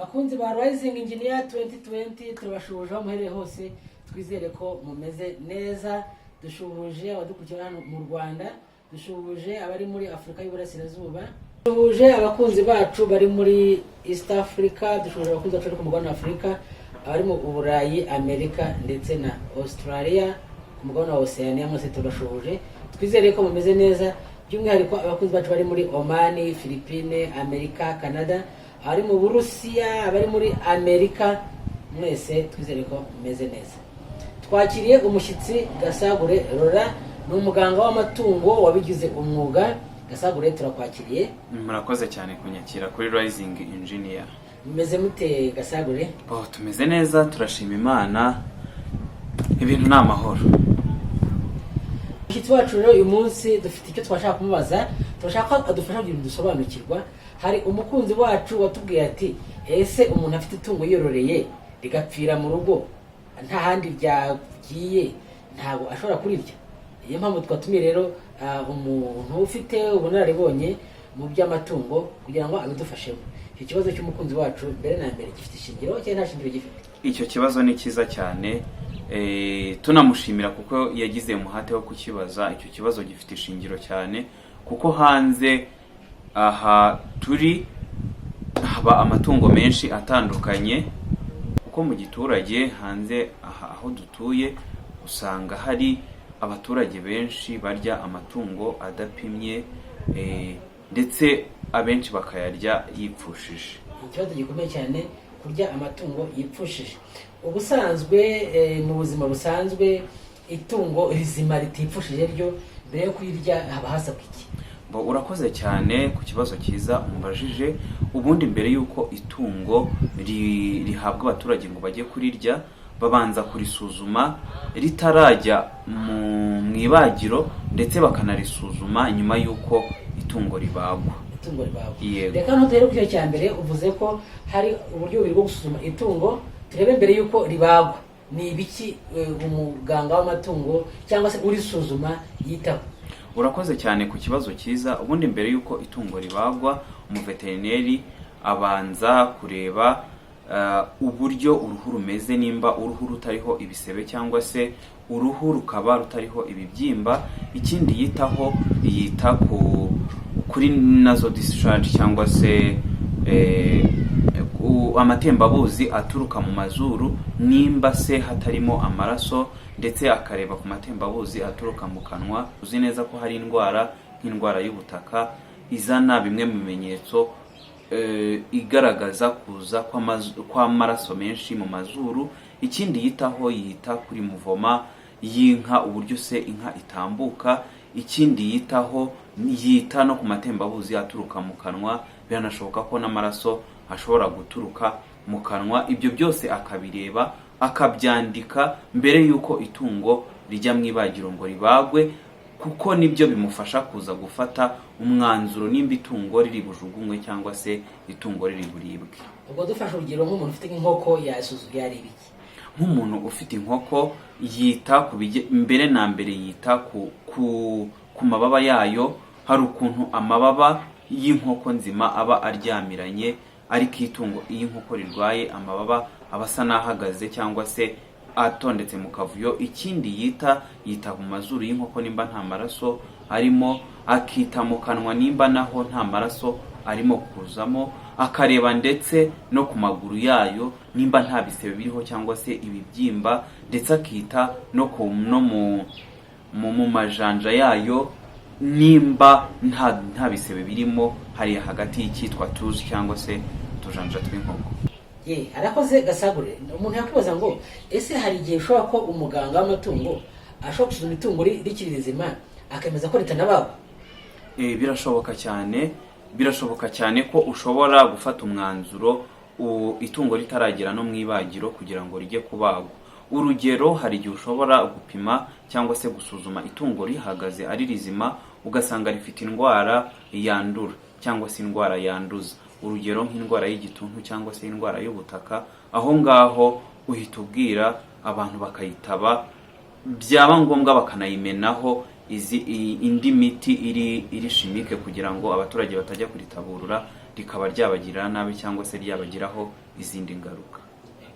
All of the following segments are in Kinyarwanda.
Bakunzi ba Rising Engineer 2020, turabashuhuje aho muherereye hose. Twizere ko mumeze neza. Dushuhuje abadukurikira hano mu Rwanda, dushuhuje abari muri Afurika y'Uburasirazuba, dushuhuje abakunzi bacu bari muri East Africa, dushuhuje abakunzi bacu bari ku mugabane wa Afurika, abari mu Burayi, Amerika ndetse na Australia, ku mugabane wa Oceania. Mwese turabashuhuje, twizere ko mumeze neza. By'umwihariko abakunzi bacu bari muri Omani, Philippine, Amerika, Canada, abari mu Burusiya, abari muri Amerika, mwese twizere ko mumeze neza. Twakiriye umushyitsi Gasagure Rora, ni umuganga w'amatungo wabigize umwuga. Gasagure, turakwakiriye. Murakoze cyane kunyakira kuri Rising Engineer. Mumeze mute, Gasagure? Oh, tumeze neza, turashima Imana, ibintu ni amahoro. Umushyitsi wacu rero uyu munsi dufite icyo twashaka kumubaza. Turashaka ko adufasha kugira ngo dusobanukirwa. Hari umukunzi wacu watubwiye ati: "Ese umuntu afite itungo yiyororeye rigapfira mu rugo nta handi ryagiye, ntabwo ashobora kurirya?" Niyo mpamvu twatumiye rero umuntu ufite ubunararibonye mu by'amatungo kugira ngo abidufashemo. Icyo kibazo cy'umukunzi wacu, mbere na mbere, gifite ishingiro cyangwa nta shingiro gifite? Icyo kibazo ni cyiza cyane, tunamushimira kuko yagize umuhate wo kukibaza. Icyo kibazo gifite ishingiro cyane kuko hanze aha turi haba amatungo menshi atandukanye, kuko mu giturage hanze aha aho dutuye usanga hari abaturage benshi barya amatungo adapimye, ndetse abenshi bakayarya yipfushije. Ikibazo gikomeye cyane, kurya amatungo yipfushije. Ubusanzwe mu buzima busanzwe, itungo rizima ritipfushije ryo, mbere yo kurirya haba hasabwa iki? Bo, urakoze cyane ku kibazo cyiza umbajije. Ubundi mbere y'uko itungo rihabwa abaturage ngo bajye kurirya, babanza kurisuzuma ritarajya mu ibagiro, ndetse bakanarisuzuma nyuma y'uko itungo ribagwa. Itungo ribagwa. Yego. Reka ntutere ku cyo cya mbere. Uvuze ko hari uburyo bubiri bwo gusuzuma itungo. Turebe mbere y'uko ribagwa, ni ibiki umuganga w'amatungo cyangwa se urisuzuma yitaho? Urakoze cyane ku kibazo cyiza. Ubundi mbere y'uko itungo ribagwa, umuveterineri abanza kureba uburyo uruhu rumeze, nimba uruhu rutariho ibisebe cyangwa se uruhu rukaba rutariho ibibyimba. Ikindi yitaho, yita kuri nasal discharge cyangwa se amatembabuzi aturuka mu mazuru, nimba se hatarimo amaraso, ndetse akareba ku matembabuzi aturuka mu kanwa. Uzi neza ko hari indwara nk'indwara y'ubutaka izana bimwe mu bimenyetso igaragaza kuza kw'amaraso menshi mu mazuru. Ikindi yitaho, yita kuri mouvement y'inka, uburyo se inka itambuka. Ikindi yitaho, yita no ku matembabuzi aturuka mu kanwa. Biranashoboka ko n'amaraso ashobora guturuka mu kanwa. Ibyo byose akabireba, akabyandika mbere y'uko itungo rijya mu ibagiro ngo ribagwe, kuko nibyo bimufasha kuza gufata umwanzuro nimba itungo riri bujugunywe cyangwa se itungo riri buribwe. Ubwo dufashe urugero nk'umuntu ufite nk'inkoko, yasuzuma, yareba iki? Nk'umuntu ufite inkoko, yita ku mbere na mbere yita ku mababa yayo. Hari ukuntu amababa y'inkoko nzima aba aryamiranye, ariko itungo, iyo inkoko rirwaye, amababa aba asa n'ahagaze cyangwa se atondetse mu kavuyo. Ikindi yita, yita ku mazuru y'inkoko nimba nta maraso arimo, akita mu kanwa nimba naho nta maraso arimo kuzamo, akareba ndetse no ku maguru yayo nimba nta bisebe biriho cyangwa se ibibyimba, ndetse akita no ku no mu mu, mu majanja yayo nimba nta bisebe birimo hariya hagati y'icyitwa tuzi cyangwa se utujanja tw'inkoko. Ye, arakoze Gasagure. Umuntu yakwibaza ngo: ese hari igihe ushobora ko umuganga w'amatungo ashobora gusuzuma itungo rikiri rizima akemeza ko ritanabagwa? Birashoboka cyane, birashoboka cyane ko ushobora gufata umwanzuro itungo ritaragera no mu ibagiro kugira ngo rijye kubagwa. Urugero, hari igihe ushobora gupima cyangwa se gusuzuma itungo rihagaze ari rizima, ugasanga rifite indwara yandura cyangwa se indwara yanduza, urugero nk'indwara y'igituntu cyangwa se indwara y'ubutaka. Aho ngaho uhita ubwira abantu bakayitaba, byaba ngombwa bakanayimenaho indi miti iri chimique kugira ngo abaturage batajya kuritaburura rikaba ryabagirira nabi cyangwa se ryabagiraho. izindi ngaruka.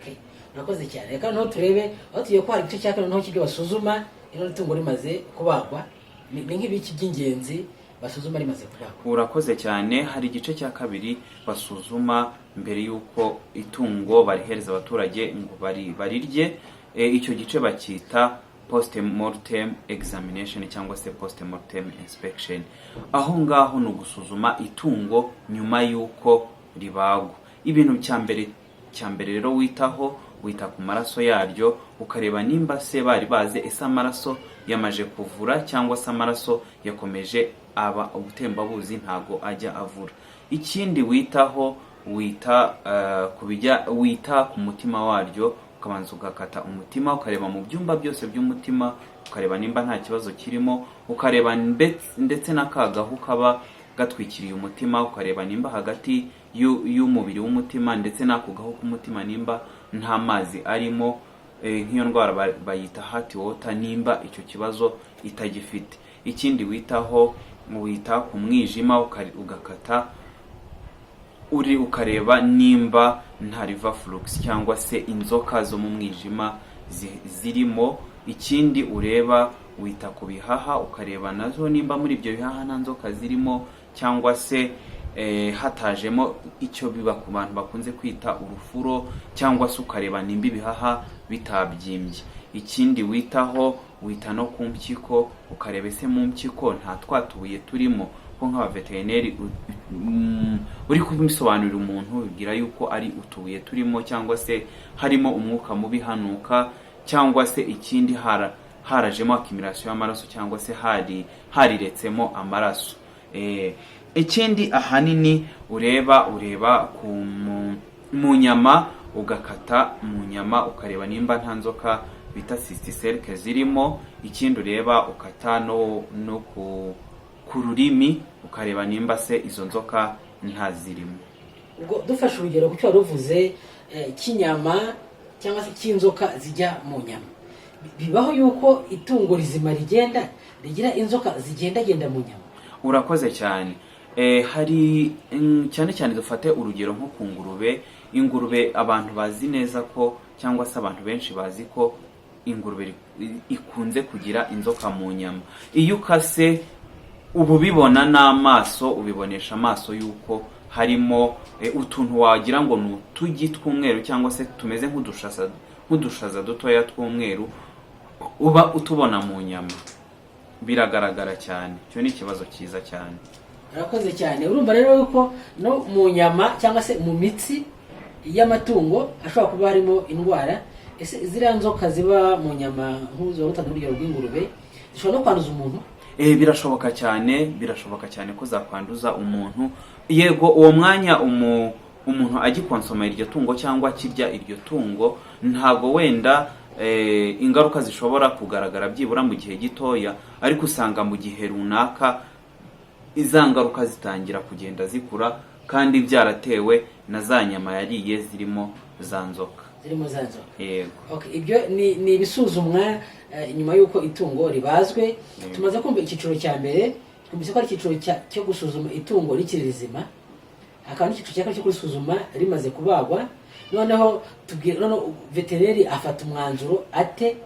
Okay. Urakoze cyane. Reka noneho turebe aho tugiye ko hari igice cya kane, noneho cy'ibyo basuzuma ino tungo rimaze kubagwa. Ni nk'ibiki by'ingenzi basuzuma rimaze kubagwa? Urakoze cyane. Hari igice cya kabiri basuzuma mbere y'uko itungo barihereza abaturage ngo barirye. Icyo gice bacyita post mortem examination cyangwa se post mortem inspection. Aho ngaho ni ugusuzuma itungo nyuma y'uko ribagwa. Ibintu cya mbere rero witaho, wita ku maraso yaryo, ukareba nimba se bari baze, ese amaraso yamaje kuvura cyangwa se amaraso yakomeje aba ubutembabuzi, ntago ajya avura. Ikindi witaho, wita ku bijya wita ku mutima waryo, ukabanza ugakata umutima, ukareba mu byumba byose by'umutima, ukareba nimba nta kibazo kirimo, ukareba ndetse n'akagahu kaba gatwikiriye umutima, ukareba nimba hagati y'umubiri w'umutima ndetse n'ako gahu k'umutima nimba nta mazi arimo. Nk'iyo ndwara bayita heart water, nimba icyo kibazo itagifite. Ikindi witaho, wita ku mwijima, ugakata uri ukareba nimba nta liver flukes cyangwa se inzoka zo mu mwijima zirimo. Ikindi ureba, wita ku bihaha, ukareba nazo nimba muri ibyo bihaha nta nzoka zirimo cyangwa se hatajemo icyo biba ku bantu bakunze kwita urufuro, cyangwa se ukareba nimba ibihaha bitabyimbye. Ikindi witaho, wita no ku mpyiko, ukareba ese mu mpyiko nta twatubuye turimo, ko nk'abaveterineri uri kubisobanurira umuntu bibwira yuko ari utubuye turimo cyangwa se harimo umwuka mubi hanuka, cyangwa se ikindi harajemo accumulation y'amaraso cyangwa se hariretsemo amaraso. Ikindi ahanini ureba, ureba mu nyama, ugakata mu nyama ukareba nimba nta nzoka bita cysticerque zirimo. Ikindi ureba, ukata no ku rurimi, ukareba nimba se izo nzoka nta zirimo. Ubwo dufashe urugero ku cyo wari uvuze cy'inyama cyangwa se cy'inzoka zijya mu nyama, bibaho yuko itungo rizima rigenda rigira inzoka zigendagenda mu nyama? Urakoze cyane. Hari cyane cyane dufate urugero nko ku ngurube. Ingurube abantu bazi neza ko, cyangwa se abantu benshi bazi ko ingurube ikunze kugira inzoka mu nyama. Iyo ukase uba ubibona n'amaso, ubibonesha amaso yuko harimo utuntu wagira ngo ni utugi tw'umweru cyangwa se tumeze nk'udushaza dutoya tw'umweru, uba utubona mu nyama, biragaragara cyane. Icyo ni ikibazo cyiza cyane. Urakoze cyane. Urumva rero yuko no mu nyama cyangwa se mu mitsi y'amatungo hashobora kuba harimo indwara. Ese ziriya nzoka ziba mu nyama, nk'uzo wari utanze urugero rw'ingurube, zishobora no kwanduza umuntu? Birashoboka cyane, birashoboka cyane ko zakwanduza umuntu. Yego, uwo mwanya umuntu agikonsoma iryo tungo cyangwa akirya iryo tungo, ntabwo wenda ingaruka zishobora kugaragara byibura mu gihe gitoya, ariko usanga mu gihe runaka iza ngaruka zitangira kugenda zikura, kandi byaratewe na za nyama yariye zirimo za nzoka. Zirimo za nzoka. Yego. Okay, ibyo ni ibisuzumwa nyuma y'uko itungo ribazwe. Tumaze kumva icyiciro cya mbere, twumvise ko ari icyiciro cyo gusuzuma itungo rikiri rizima, hakaba n'icyiciro cya kabiri cyo kurisuzuma rimaze kubagwa. Noneho tubwire, noneho veterineri afata umwanzuro ate?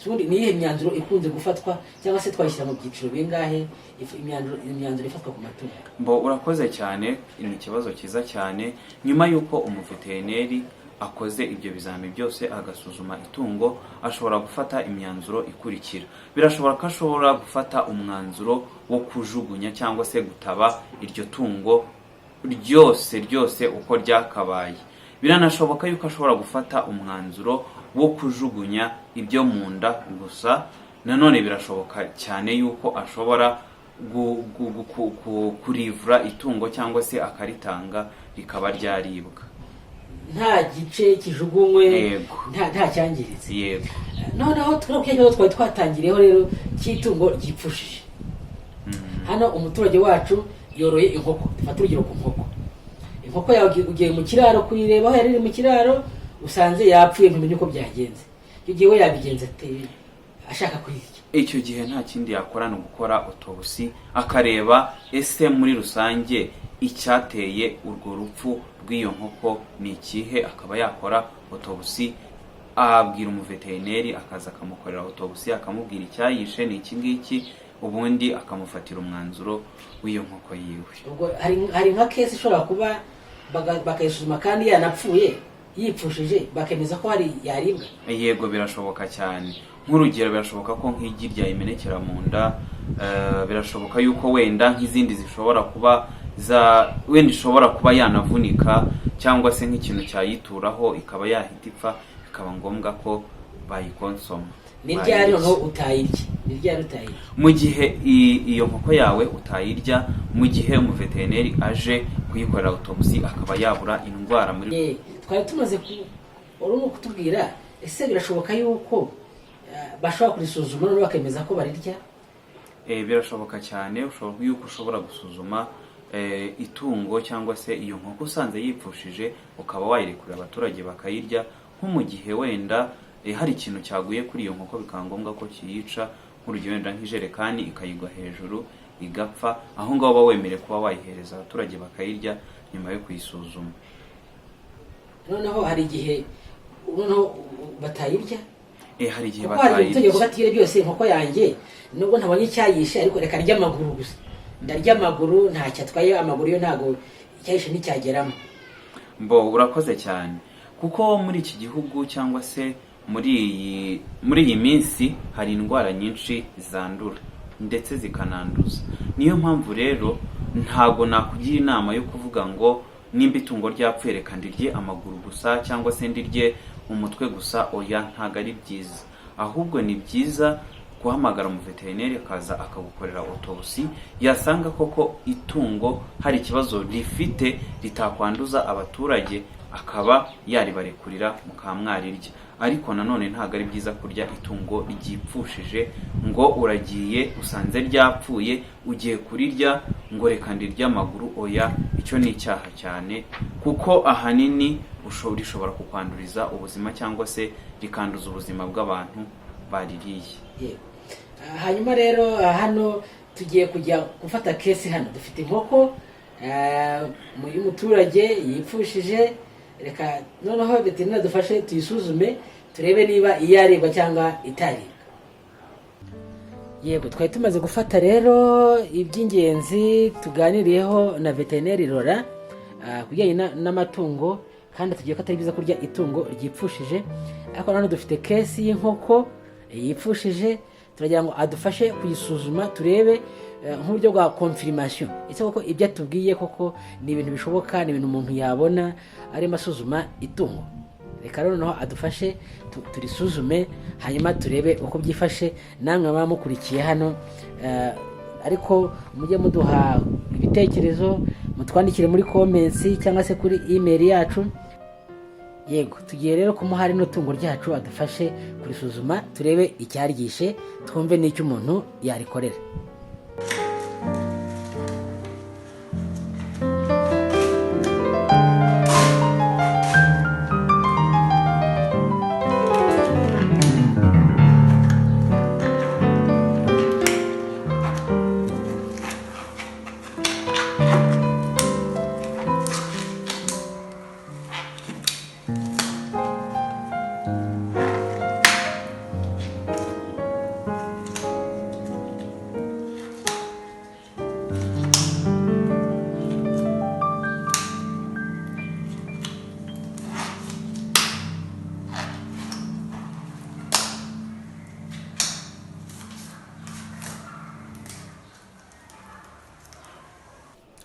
Ubundi ni iyihe myanzuro ikunze gufatwa, cyangwa se twayishyira mu byiciro bingahe imyanzuro ifatwa ku matungo? Mbo urakoze cyane, ni ikibazo cyiza cyane. Nyuma y'uko umuveterineri akoze ibyo bizami byose, agasuzuma itungo, ashobora gufata imyanzuro ikurikira. Birashobora ko ashobora gufata umwanzuro wo kujugunya cyangwa se gutaba iryo tungo ryose ryose uko ryakabaye. Biranashoboka yuko ashobora gufata umwanzuro wo kujugunya ibyo mu nda gusa. Nanone birashoboka cyane yuko ashobora kurivura itungo cyangwa se akaritanga rikaba ryaribwa. Nta gice kijugunywe? Yego. Nta cyangiritse? Yego. Noneho turi ku kibazo twari twatangiriyeho rero cy'itungo ryipfushije. Hano umuturage wacu yoroye inkoko, dufate urugero ku nkoko. Inkoko yawe ugiye mu kiraro kuyireba, aho yari iri mu kiraro usanze yapfuye, ntumenye uko byagenze. Icyo gihe we yabigenza ate ashaka kuyirya? Icyo gihe nta kindi yakora, ni ugukora autopsy, akareba ese muri rusange icyateye urwo rupfu rw'iyo nkoko ni ikihe. Akaba yakora autopsy, abwira umuveterineri akaza akamukorera autopsy, akamubwira icyayishe ni iki ngiki, ubundi akamufatira umwanzuro w'iyo nkoko yiwe. Ubwo hari nka case ishobora kuba bakayisuzuma kandi yanapfuye yipfushije, bakemeza ko hari yaribwa? Yego, birashoboka cyane. Nk'urugero, birashoboka ko nk'igi ryayimenekera mu nda, birashoboka yuko wenda nk'izindi zishobora kuba za wenda ishobora kuba yanavunika, cyangwa se nk'ikintu cyayituraho ikaba yahita ipfa, bikaba ngombwa ko bayikonsoma. Ni ryari Bayirya. Noneho utayirya, ni ryari utayirya? Mu gihe iyo nkoko yawe utayirya mu gihe umuveterineri aje kuyikorera autopsy akaba yabura indwara muri Twari tumaze ku urimo kutubwira, ese birashoboka yuko bashobora kurisuzuma noneho bakemeza ko barirya? Birashoboka cyane. Ushobora yuko ushobora gusuzuma itungo cyangwa se iyo nkoko usanze yipfushije, ukaba wayirekurira abaturage bakayirya, nko mu gihe wenda hari ikintu cyaguye kuri iyo nkoko bikaba ngombwa ko kiyica, nk'urugero wenda nk'ijerekani ikayigwa hejuru igapfa. Aho ngaho uba wemerewe kuba wayihereza abaturage bakayirya nyuma yo kuyisuzuma. Noneho hari igihe noneho batayirya? Hari igihe Kuko hari igihe utegeko batayirya. Ati byose inkoko yanjye nubwo ntabonye icyayishe, ariko reka ndya amaguru gusa, ndarya amaguru, ntacyo atwaye amaguru yo, ntabwo icyayishe nticyageramo. Mbo urakoze cyane, kuko muri iki gihugu cyangwa se muri iyi minsi hari indwara nyinshi zandura ndetse zikananduza. Niyo mpamvu rero ntago nakugira inama yo kuvuga ngo nimba itungo ryapfuye reka ndirye amaguru gusa cyangwa se ndirye umutwe gusa. Oya, ntago ari byiza. Ahubwo ni byiza guhamagara umuveterineri akaza akagukorera autopsy, yasanga koko itungo hari ikibazo rifite ritakwanduza abaturage, akaba yaribarekurira mukaba mwarirya. Ariko nanone ntabwo ari byiza kurya itungo ryipfushije, ngo uragiye usanze ryapfuye ugiye kurirya ngo reka ndirye amaguru. Oya, icyo ni icyaha cyane, kuko ahanini rishobora kukwanduriza ubuzima cyangwa se rikanduza ubuzima bw'abantu baririye. Yego. Hanyuma rero hano tugiye kujya gufata case. Hano dufite inkoko y'umuturage yipfushije. Reka noneho veterineri dufashe tuyisuzume, turebe niba iyaribwa cyangwa itaribwa. Yego, twari tumaze gufata rero iby'ingenzi tuganiriyeho na veterineri Rora ku bijyanye n'amatungo, kandi tugiye ko atari byiza kurya itungo ryipfushije. Ariko nanone dufite case y'inkoko yipfushije, turagira ngo adufashe kuyisuzuma, turebe nk'uburyo bwa confirmation, ese koko ibyo atubwiye koko ni ibintu bishoboka, ni ibintu umuntu yabona arimo asuzuma itungo. Reka rero noneho adufashe turisuzume, hanyuma turebe uko byifashe. Namwe baba mukurikiye hano, ariko mujye muduha ibitekerezo, mutwandikire muri comments cyangwa se kuri email yacu. Yego, tugiye rero kumuha rino tungo ryacu, adufashe kurisuzuma, turebe icyaryishe, twumve n'icyo umuntu yarikorera.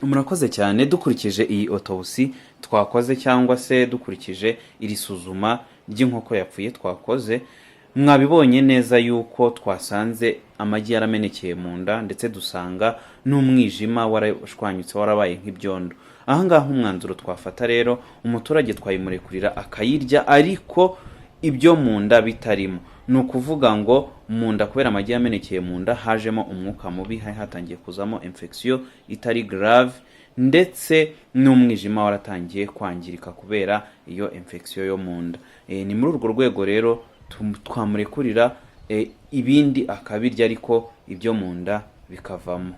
Murakoze cyane. Dukurikije iyi autopsy twakoze cyangwa se dukurikije iri suzuma ry'inkoko yapfuye twakoze, mwabibonye neza yuko twasanze amagi yaramenekeye mu nda, ndetse dusanga n'umwijima warashwanyutse, warabaye nk'ibyondo. Ahangaha umwanzuro twafata rero, umuturage twayimurekurira akayirya, ariko ibyo mu nda bitarimo. Ni ukuvuga ngo mu nda, kubera amagi yamenekeye mu nda, hajemo umwuka mubi, hari hatangiye kuzamo infection itari grave, ndetse n'umwijima waratangiye kwangirika kubera iyo infection yo mu nda. Ni muri urwo rwego rero twamurekurira ibindi akabirya, ariko ibyo mu nda bikavamo.